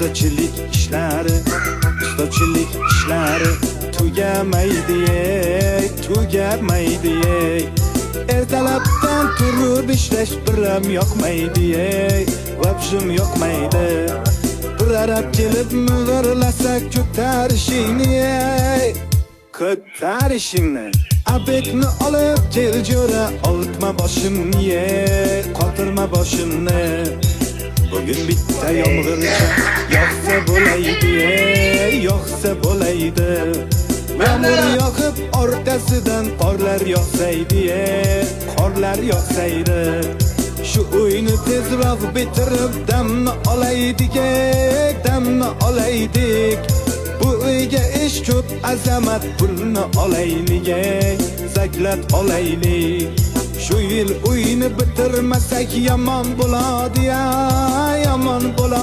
Ustachilik ishlari, ustachilik ishlari tugamaydi, ey, tugamaydi, ey. Ertalabdan turib ishlash biram yoqmaydi, ey, вообще yoqmaydi. Prorab kelib mivirlasa, ko'tarishingni, ey, ko'tarishingni. Обед ni olib kel, jo'ra, oltma boshimni, ey, qotirma boshimni. Bugun bitta yomg'ircha yog'sa bo'laydi, ey, yog'sa bo'laydi. Yomg'ir yog'ib, orqasidan qorlar yog'saydi, ey, qorlar yog'saydi. Shu uyni tezroq bitirib, damni olaydik, ey, damni olaydik. Bu uyga ish ko'p, azamat, pulni olaylik, ey, закладolaylik. Shu yil uyni bitirmasak, yomon bo'ladi ya, yomon bo'ladi.